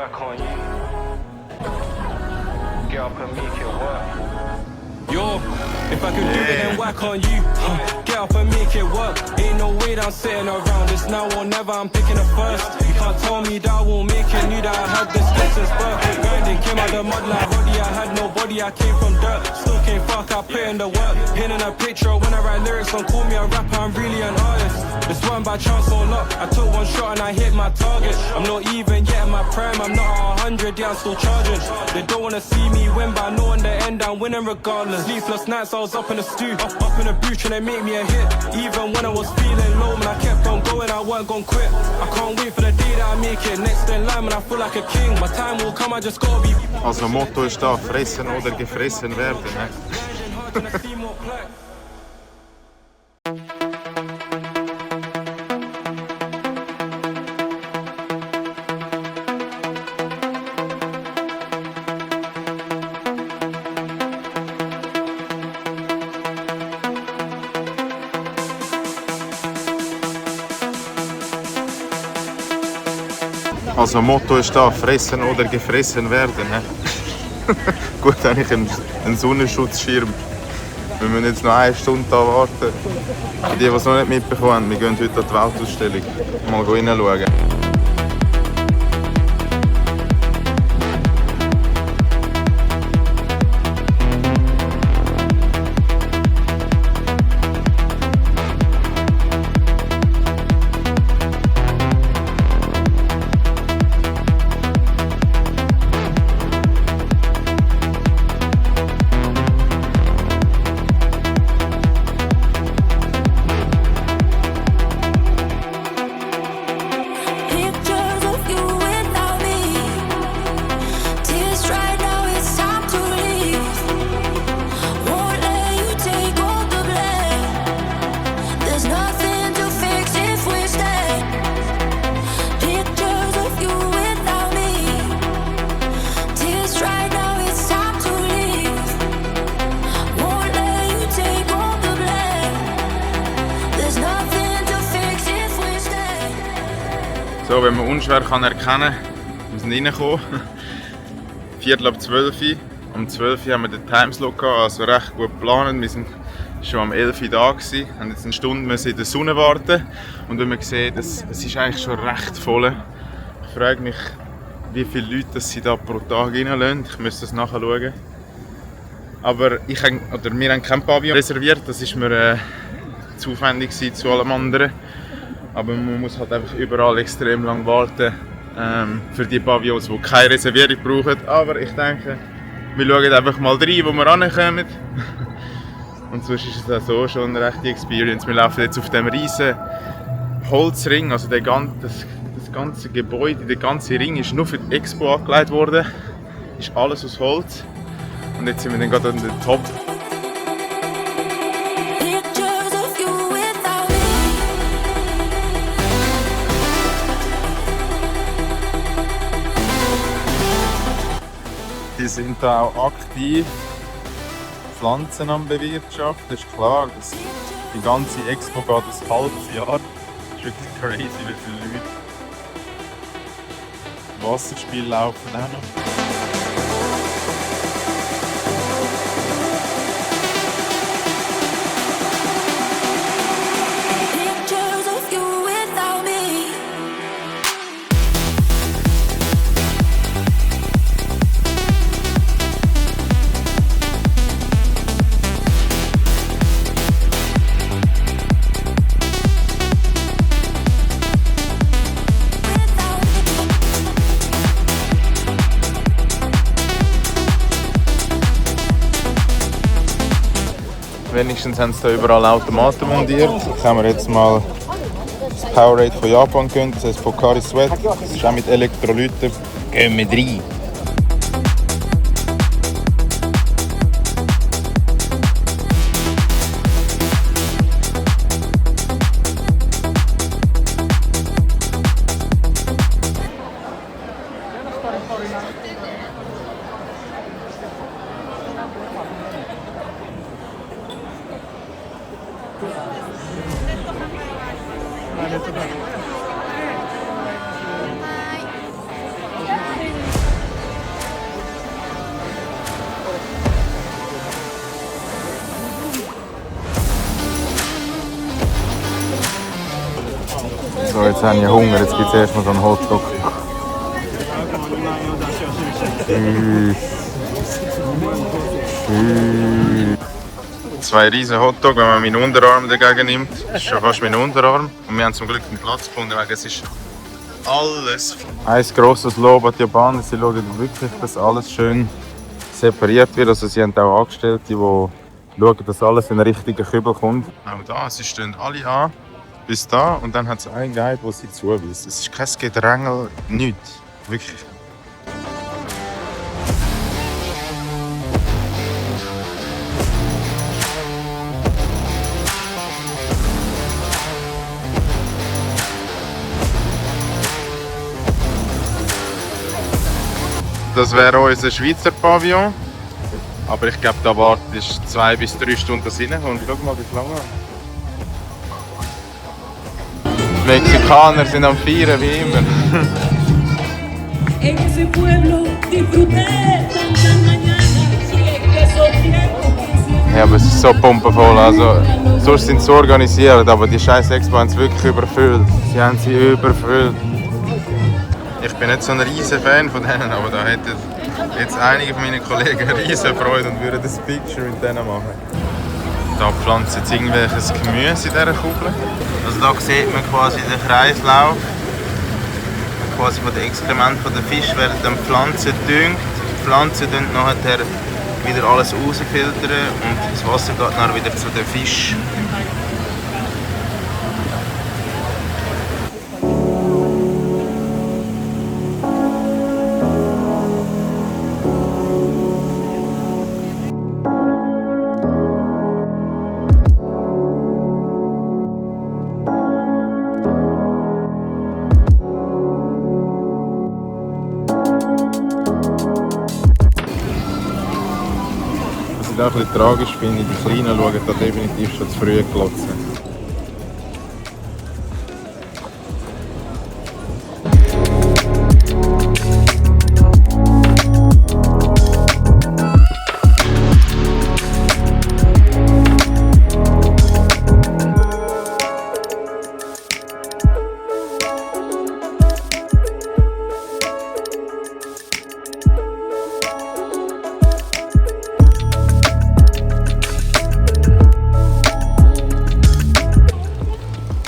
whack on you. Get up and make it work. Yo, if I could do it, then whack on you. Get up and make it work. Ain't no way that I'm sitting around. It's now or never, I'm picking it first. You can't tell me that I won't make it. Knew that I had this skills since birth. Grinding, came out the mud like Roddy. I had nobody, I came from dirt. Still came fuck, I put in the work. Painting a picture when I write lyrics. Don't call me a rapper, I'm really an artist. This one by chance or luck. I took one shot and I hit my target. I'm not even yet in my prime. I'm not at 100, yeah, I'm still charging. They don't wanna see me win, but I know in the end I'm winning regardless. Sleepless nights, I was up in the stew, up in the booth trying to make me a hit. Even when I was feeling low, man, I kept on going, I weren't gonna quit. I can't wait for the day that I make it. Next in line, man, I feel like a king. My time will come, I just gotta be. Also Motto ist da, fressen oder gefressen werden. Ne? Also Motto ist da, fressen oder gefressen werden. Ne? Gut, eigentlich ein Sonnenschutzschirm. Wir müssen jetzt noch 1 Stunde da warten. Für die, die es noch nicht mitbekommen haben, wir gehen heute an die Weltausstellung. Mal reinschauen. So, wenn man unschwer kann erkennen, wir sind reingekommen. 11:45. Um 12 Uhr haben wir den Timeslot gehabt, also recht gut geplant. Wir sind schon am 11 Uhr da gewesen, haben jetzt eine Stunde müssen in der Sonne warten. Und wenn man sieht, es ist eigentlich schon recht voll. Ich frage mich, wie viele Leute sie da pro Tag reinlassen. Ich müsste das nachschauen. Aber wir haben kein Pavillon reserviert, das ist mir zu aufwendig zu allem anderen. Aber man muss halt einfach überall extrem lang warten für die Pavillons, die keine Reservierung brauchen. Aber ich denke, wir schauen einfach mal rein, wo wir rankommen. Und sonst ist es auch so schon eine rechte Experience. Wir laufen jetzt auf dem riesen Holzring, also das ganze Gebäude, der ganze Ring ist nur für die Expo angelegt worden. Ist alles aus Holz. Und jetzt sind wir dann gerade an der Top. Die sind da auch aktiv Pflanzen am Bewirtschaften. Das ist klar, die ganze Expo geht ein halbes Jahr. Das ist wirklich crazy, wie viele Leute. Wasserspiele laufen auch noch. Wenigstens haben sie da überall Automaten montiert. Jetzt haben wir jetzt mal das Powerade von Japan gönnt, das heißt Pocari Sweat. Das ist auch mit Elektrolyten. Gehen wir rein! So, jetzt habe ich Hunger, jetzt gibt es erstmal so einen Hotdog. Zwei riesen Hotdog, wenn man meinen Unterarm dagegen nimmt. Das ist schon fast mein Unterarm. Und wir haben zum Glück einen Platz gefunden, weil es ist alles. Ein grosses Lob an die Japaner. Sie schauen wirklich, dass alles schön separiert wird. Also sie haben auch Angestellte, die schauen, dass alles in den richtigen Kübel kommt. Auch da, sie stehen alle an, bis da. Und dann hat es einen Guide, der sie zuweist. Es ist kein Gedrängel, nichts. Wirklich. Das wäre unser Schweizer Pavillon. Aber ich glaube, da wartest du 2 bis 3 Stunden rein. Und schau mal, wie lange. Die Mexikaner sind am Feiern, wie immer. Ja, aber es ist so pumpenvoll. Also, sonst sind sie so organisiert, aber die scheiß Expo haben es wirklich überfüllt. Sie haben sie überfüllt. Ich bin nicht so ein riesen Fan von denen, aber da hätten jetzt einige von meinen Kollegen riesen Freude und würden das Picture mit denen machen. Da pflanzen jetzt irgendwelches Gemüse in dieser Kugel. Also da sieht man quasi den Kreislauf. Quasi von den Exkrementen der Fische werden dann Pflanzen gedüngt. Die Pflanzen dann nachher wieder alles rausfiltern und das Wasser geht dann wieder zu den Fischen. Was ich auch ein bisschen tragisch finde, die Kleinen schauen da definitiv schon zu früh glotzen.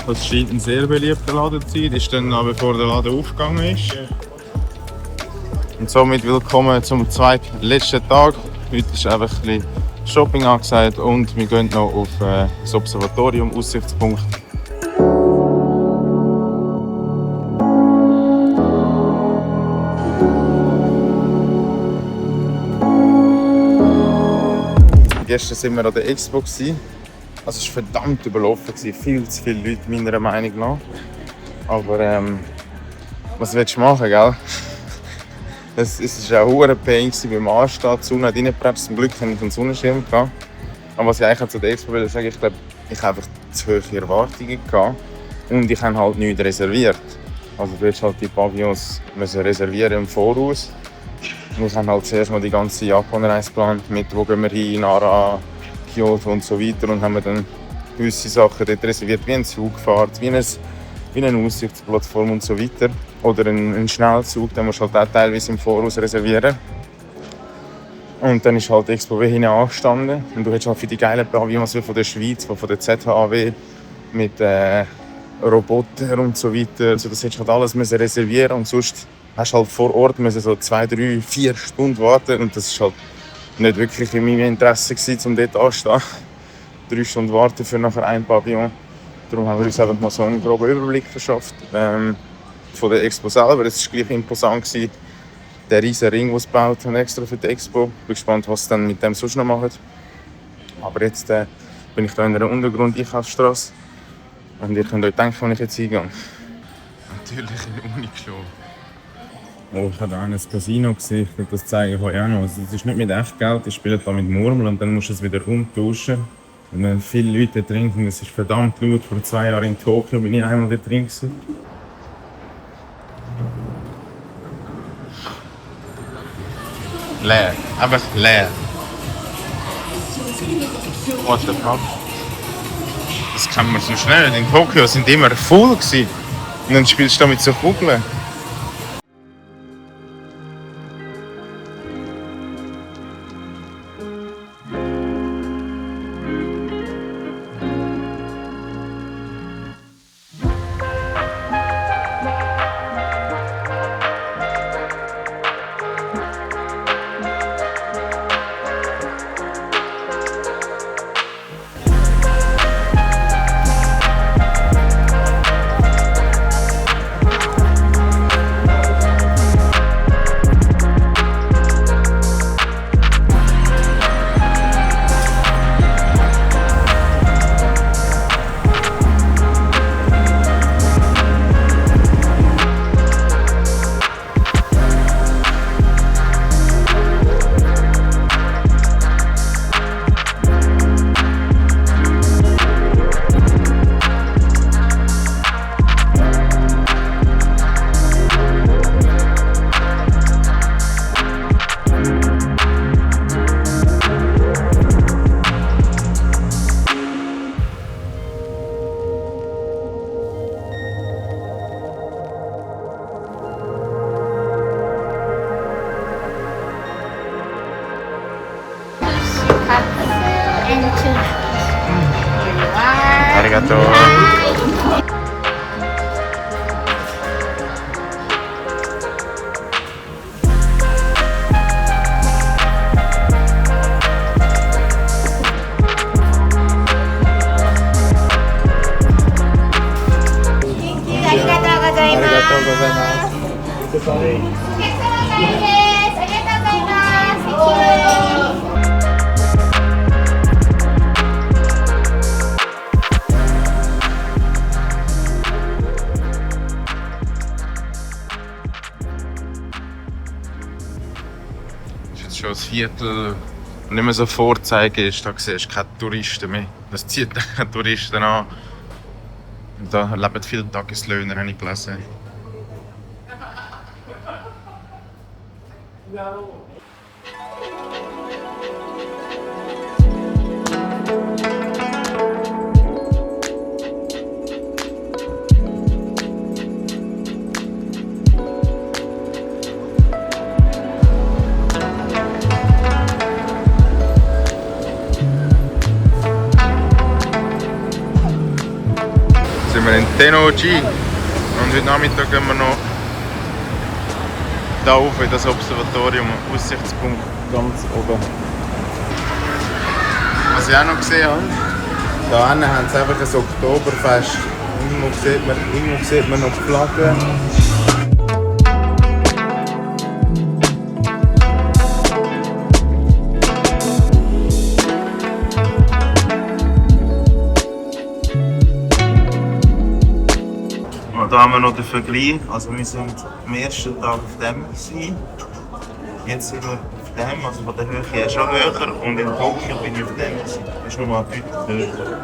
Das scheint ein sehr beliebter Laden zu sein. Das ist dann noch bevor der Laden aufgegangen ist. Und somit willkommen zum letzten Tag. Heute ist einfach ein bisschen Shopping angesagt und wir gehen noch auf das Observatorium, Aussichtspunkt. Gestern waren wir an der Expo. Also es war verdammt überlaufen, viel zu viele Leute meiner Meinung nach. Aber was willst du machen, gell? Es war auch ein Pain beim Anstehen, die Sonne hat reingepresst, zum Glück hatte ich einen Sonnenschirm. Aber was ich eigentlich zu der Expo will sagen, ich glaube, ich habe einfach zu hohe Erwartungen gehabt und ich habe halt nichts reserviert. Also du willst halt die Pavillons reservieren im Voraus. Und ich habe halt zuerst mal die ganze Japan-Reise geplant, mit wo gehen wir hin, Nara, Kyoto und so weiter, und haben dann gewisse Sachen dort reserviert, wie eine Zugfahrt, wie eine Aussichtsplattform und so weiter. Oder einen Schnellzug, den musst du halt auch teilweise im Voraus reservieren. Und dann ist halt die Expo hinten angestanden und du hast halt für die geilen Pavillons von der Schweiz, von der ZHAW mit Robotern und so weiter. Also das hättest du halt alles reservieren und sonst hast du halt vor Ort so 2, 3, 4 Stunden warten und das ist halt nicht wirklich in meinem Interesse gewesen, um dort anzustehen. 3 Stunden warten für nachher ein Pavillon. Darum haben wir uns einfach mal so einen groben Überblick verschafft von der Expo selber. Es war gleich imposant gewesen. Der riesen Ring, den sie gebaut haben, extra für die Expo. Ich bin gespannt, was sie dann mit dem sonst noch machen. Aber jetzt bin ich hier in einer Untergrund-Einkaufsstraße. Und ihr könnt euch denken, wo ich jetzt hingehe. Natürlich in Uniqlo. Oh, ich habe auch ein Casino gesehen, das zeige ich euch auch noch. Also, es ist nicht mit Echtgeld, ich spiele da mit Murmeln und dann musst du es wieder umtauschen. Und wenn viele Leute trinken, es ist verdammt laut. Vor 2 Jahren in Tokio bin ich einmal da drin gewesen. Leer, einfach leer. What the fuck? Das kann man so schnell. In Tokio sind immer voll gewesen. Und dann spielst du da mit so Kugeln. And tuna. Here you are. Arigato. Jetzt schon das Viertel nicht mehr so vorzeigen ist, da siehst du keine Touristen mehr. Das zieht keine Touristen an. Und da leben viele Tageslöhner, habe ich gelesen. Sind wir in Tennoji und heute Nachmittag gehen wir noch da auf in das Observatorium, Aussichtspunkt ganz oben. Was ich auch noch gesehen habe, da hinten haben sie einfach ein Oktoberfest. Irgendwo sieht man noch die Flagge. Da haben wir noch den Vergleich. Also wir sind am ersten Tag auf dem gewesen. Jetzt sind wir auf dem, also von der Höhe her schon höher. Und in Tokio bin ich auf dem gewesen. Das ist nochmal deutlich höher.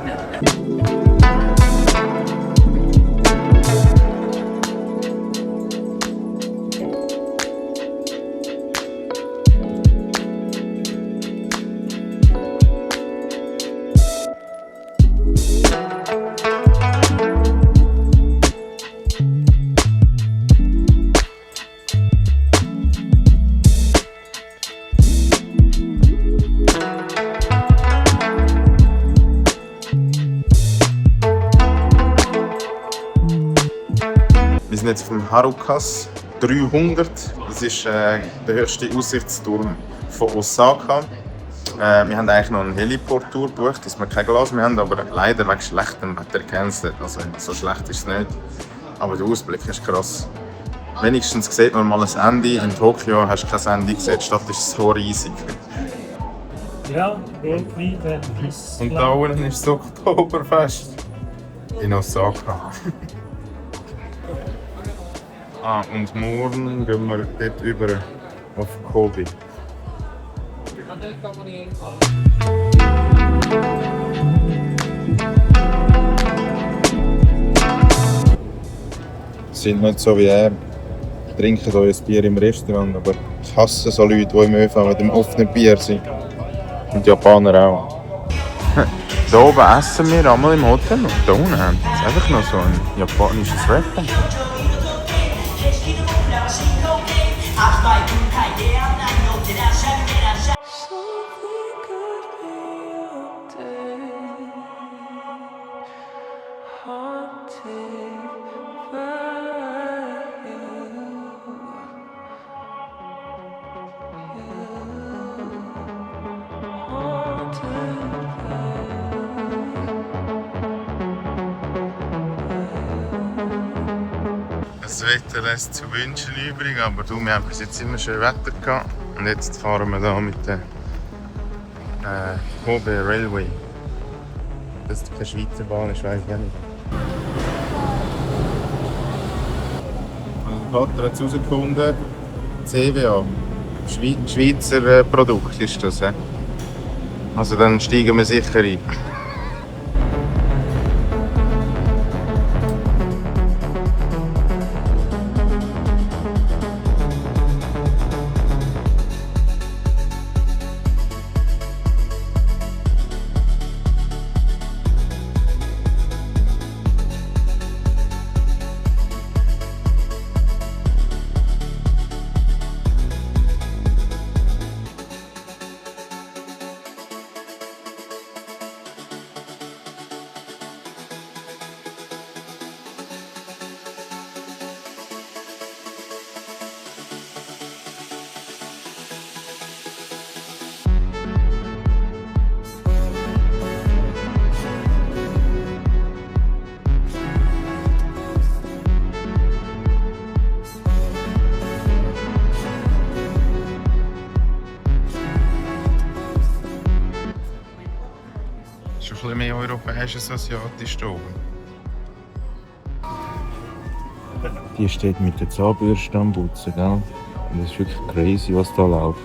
Wir sind jetzt vom Harukas 300. Das ist der höchste Aussichtsturm von Osaka. Wir haben eigentlich noch eine Heliport-Tour gebucht, dass wir kein Glas mehr haben, aber leider wegen schlechtem Wetter gecancelt. Also so schlecht ist es nicht. Aber der Ausblick ist krass. Wenigstens sieht man mal ein Ende. In Tokio hast du kein Ende gesehen, die Stadt ist so riesig. Ja, wirklich, wenn es. Und da unten ist das Oktoberfest in Osaka. Und morgen gehen wir dort über auf Kobe. Sind nicht so wie er, trinken euer Bier im Restaurant, aber ich hasse so Leute, die im ÖV mit dem offenen Bier sind. Und die Japaner auch. Hier oben essen wir einmal im Hotel und hier unten haben sie einfach noch so ein japanisches Restaurant. Das Wetter lässt zu wünschen übrig, aber du, wir haben bis jetzt immer schön Wetter gehabt. Und jetzt fahren wir hier mit der Kobe Railway. Dass das keine Schweizer Bahn ist, weiß ich auch nicht. Mein Vater hat es herausgefunden, CWA. Schweizer Produkt ist das. Also dann steigen wir sicher ein. Schon ein bisschen mehr europäisch als asiatisch hier oben. Die steht mit der Zahnbürste am Putzen, gell? Und das ist wirklich crazy, was da läuft.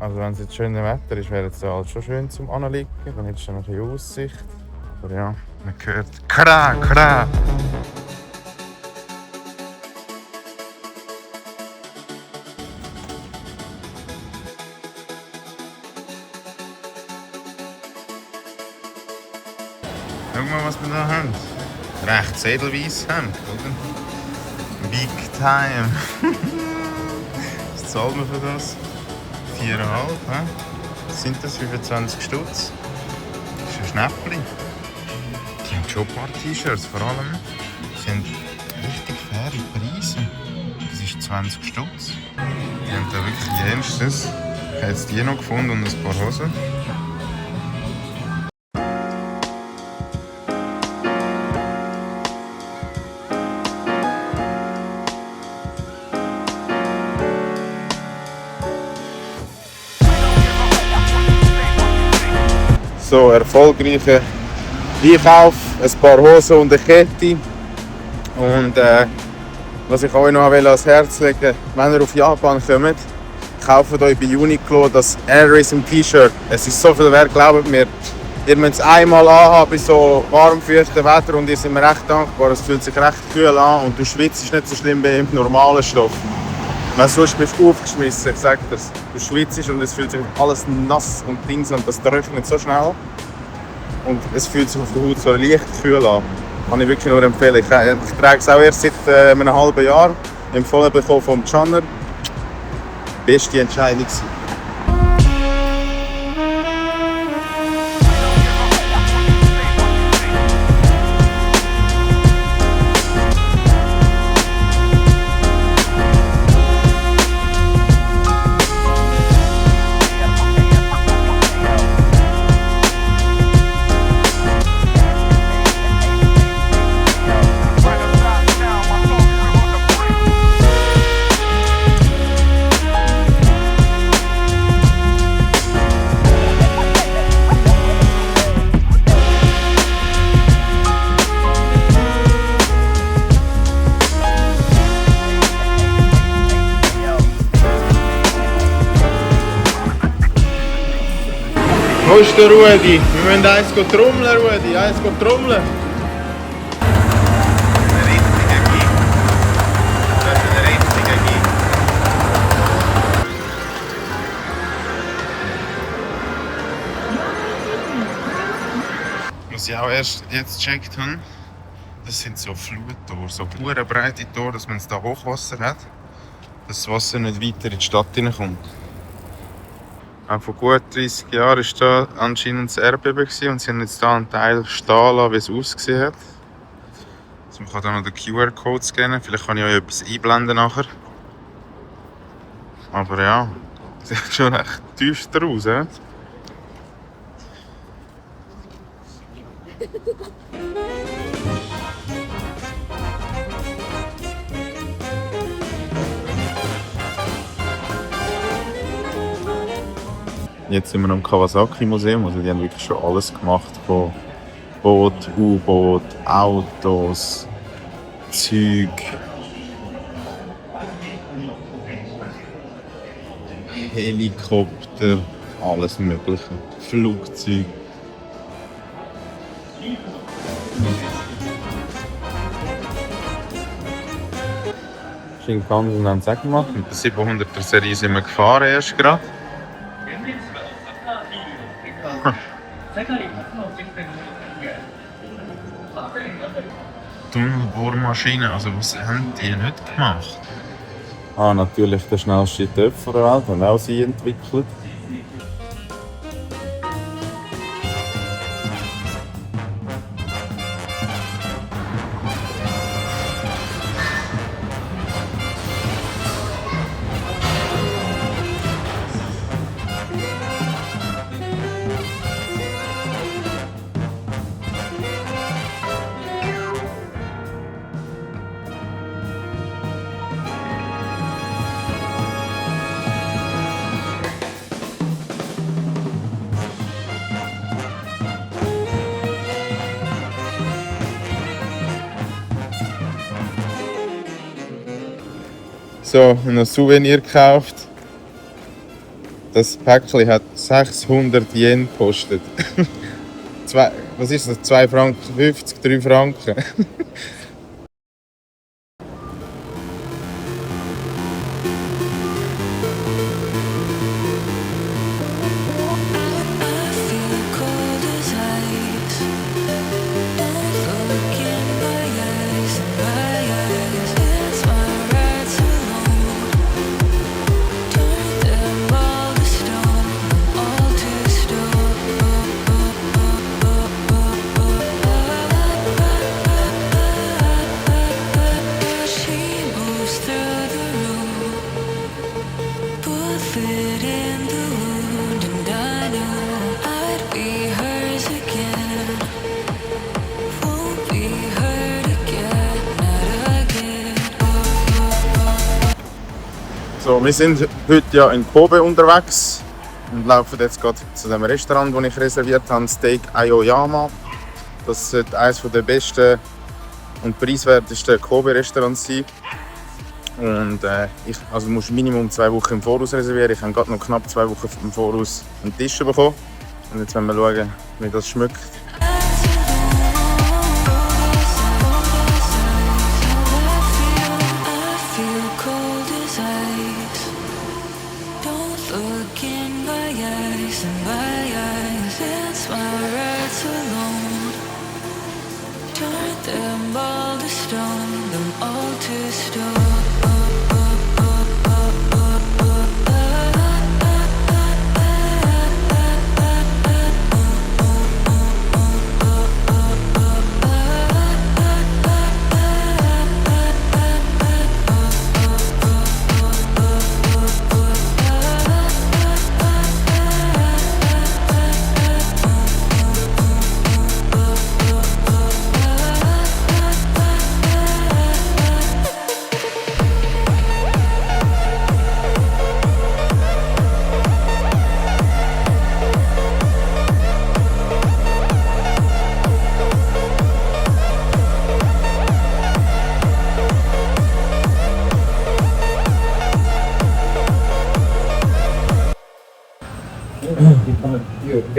Also wenn es jetzt schönes Wetter ist, wäre es halt schon schön zum Anliegen. Dann hättest du noch ein bisschen Aussicht. Aber ja, man hört Kra, Kra. Schau mal, was wir da haben. Recht edelweiss haben, oder? Big time. Was zahlt man für das? 4,5, sind das 25 Stutz? Das ist ein Schnäppli. Die haben schon ein paar T-Shirts, vor allem. Die haben richtig faire Preise. Das ist 20 Stutz. Die haben da wirklich Jenseits. Ich habe jetzt die noch gefunden und ein paar Hosen. So, erfolgreicher Einkauf, ein paar Hosen und eine Kette. Und was ich euch noch ans Herz legen, wenn ihr auf Japan kommt, kauft euch bei Uniqlo das Airism T-Shirt. Es ist so viel wert, glaubt mir. Ihr müsst es einmal anhaben bei so warm, feuchtem Wetter und ihr seid mir recht dankbar. Es fühlt sich recht kühl an und du schwitzt nicht so schlimm wie im normalen Stoff. Weil sonst bist du aufgeschmissen, ich sage das. Du schwitzt und es fühlt sich alles nass und Dings und das trocknet so schnell. Und es fühlt sich auf der Haut so leicht kühl an. Kann ich wirklich nur empfehlen. Ich trage es auch erst seit einem halben Jahr. Empfohlen bekommen vom Channer. Beste Entscheidung. Wo ist der Rudi? Wir müssen eins trommeln, Rudi. Eins trommeln. Ein richtiger Gig. Das ist ein richtiger Gig. Was ich auch erst jetzt gecheckt habe, das sind so Fluttore, so breite Tore, dass wenn es da Hochwasser hat, dass das Wasser nicht weiter in die Stadt hineinkommt. Auch vor gut 30 Jahren war da anscheinend das Erdbeben und sie haben jetzt hier einen Teil stehen lassen, wie es ausgesehen hat. Also man kann hier noch den QR-Code scannen, vielleicht kann ich euch etwas einblenden nachher. Aber ja, sieht schon recht düster aus. He? Jetzt sind wir am Kawasaki Museum, also die haben wirklich schon alles gemacht, von Boot, U-Boot, Autos, Züg, Helikopter, alles mögliche, Flugzeug. Shinkansen haben es auch gemacht, mit der 700er Serie sind wir gefahren erst gerade. Tunnelbohrmaschine, also was haben die nicht gemacht? Natürlich der schnellste TÜV der Welt, haben auch sie entwickelt. So, ein Souvenir gekauft. Das Päckchen hat 600 Yen gekostet. Was ist das? 2 Franken 50, 3 Franken. So, wir sind heute ja in Kobe unterwegs und laufen jetzt gerade zu dem Restaurant, das ich reserviert habe, Steak Aoyama. Das sollte eines der besten und preiswertesten Kobe-Restaurants sein. Und also du musst Minimum 2 Wochen im Voraus reservieren. Ich habe gerade noch knapp 2 Wochen im Voraus einen Tisch bekommen. Und jetzt wollen wir schauen, wie das schmeckt.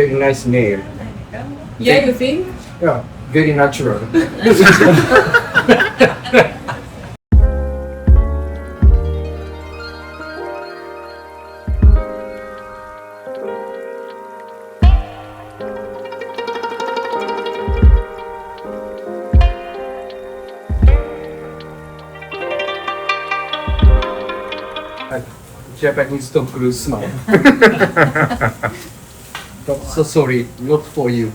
very nice nail. Yeah, you think? Yeah, very natural. Japanese Tom Cruise smile. So sorry, not for you.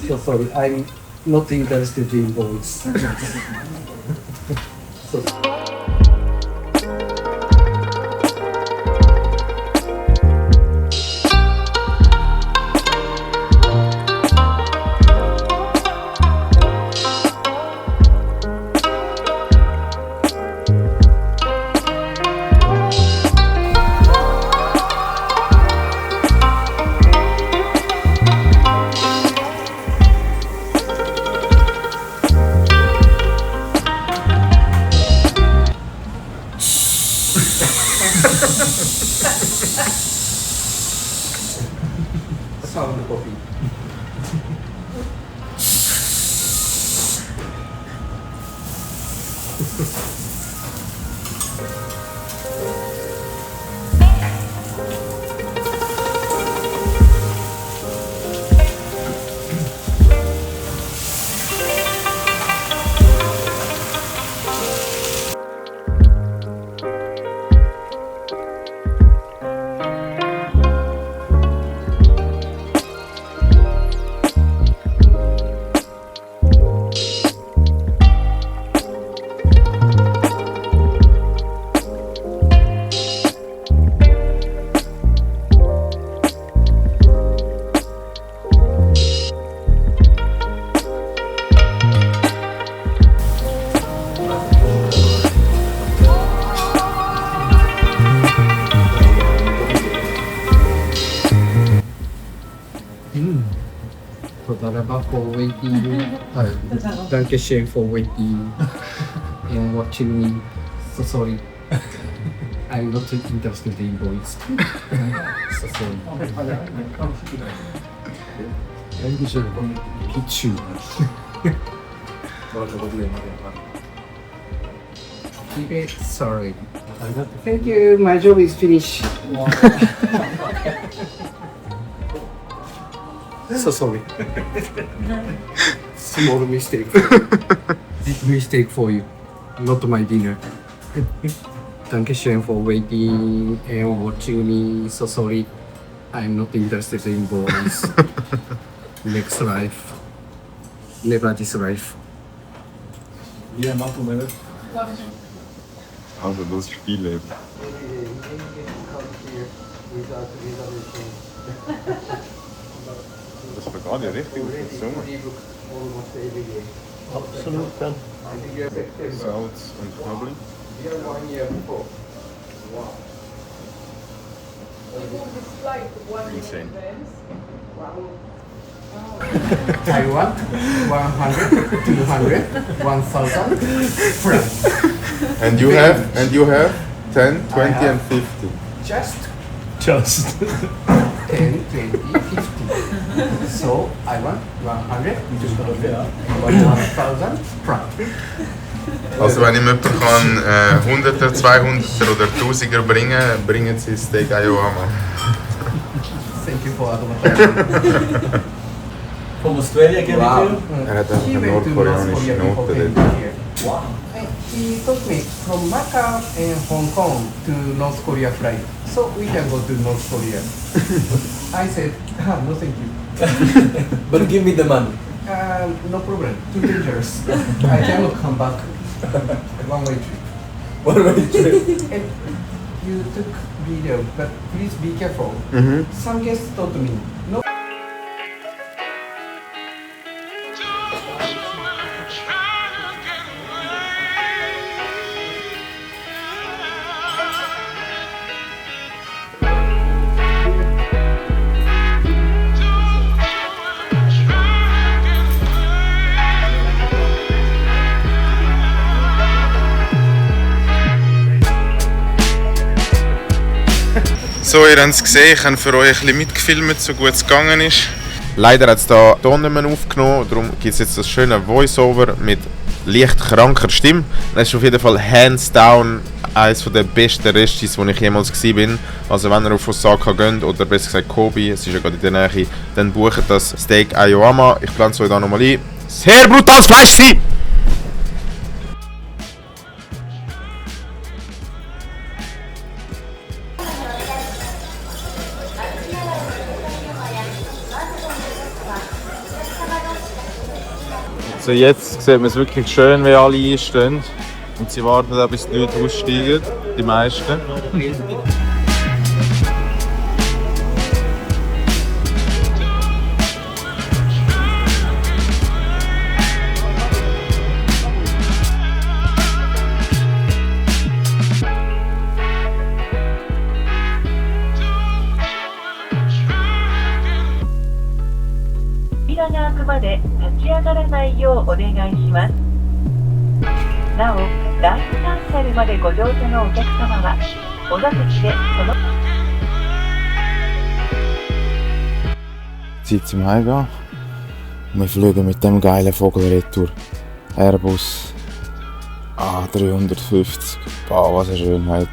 So sorry, I'm not interested in boys. So, sound copy. Todalaba for waiting. Danke schön for waiting and watching me. So sorry. I'm not interested in boys. So sorry. Dankeschön. Pichu. Sorry. Thank you. My job is finished. So sorry. Small mistake. Big mistake for you. Not my dinner. Dankeschön for waiting and watching me. So sorry. I'm not interested in boys. Next life. Never this life. Also das Spielleben. Das vergeht ja richtig auf den Sommer. Absolut, ja. Salz und Knoblauch. Insane. Taiwan, 100, 200, 1,000 francs. And you have 10, 20 and 50. Just Just. 10, 20, 50. So I want 100, 200, 1,000 francs. Also wenn ich jemanden kann 100er, 200er oder 1000er bringen sie Steak Ayoama. Thank you for advertising. From Australia came Wow. to you? Er hat einfach He eine went to North nordkoreanische Korea before Note came dort. here. Wow. He took me from Macau and Hong Kong to North Korea flight. So we can go to North Korea. I said, no thank you. But give me the money. No problem, too dangerous. I cannot come back. One way trip. What were you doing? And you took video, but please be careful. Some guests told me, no. So, ihr habt es gesehen, ich habe für euch ein bisschen mitgefilmt, so gut es gegangen ist. Leider hat es hier Ton nicht mehr aufgenommen, darum gibt es jetzt das schöne Voice-Over mit leicht kranker Stimme. Das ist auf jeden Fall hands down eines der besten Restis, wo ich jemals war. Also wenn ihr auf Osaka geht, oder besser gesagt Kobe, es ist ja gerade in der Nähe, dann bucht das Steak Aoyama. Ich plane es euch da nochmal ein. Sehr brutales Fleisch sein! So, jetzt sieht man es wirklich schön, wie alle einstehen. Und sie warten auch, bis die Leute aussteigen, die meisten. 扉が開くまで立ち上がらないようお願いします。なお、第一タンサルまでご乗車のお客様は、お座席でその Zeit zum Heimgehen. Wir fliegen mit dem geilen Vogel retour. Airbus A350. Boah, was eine Schönheit.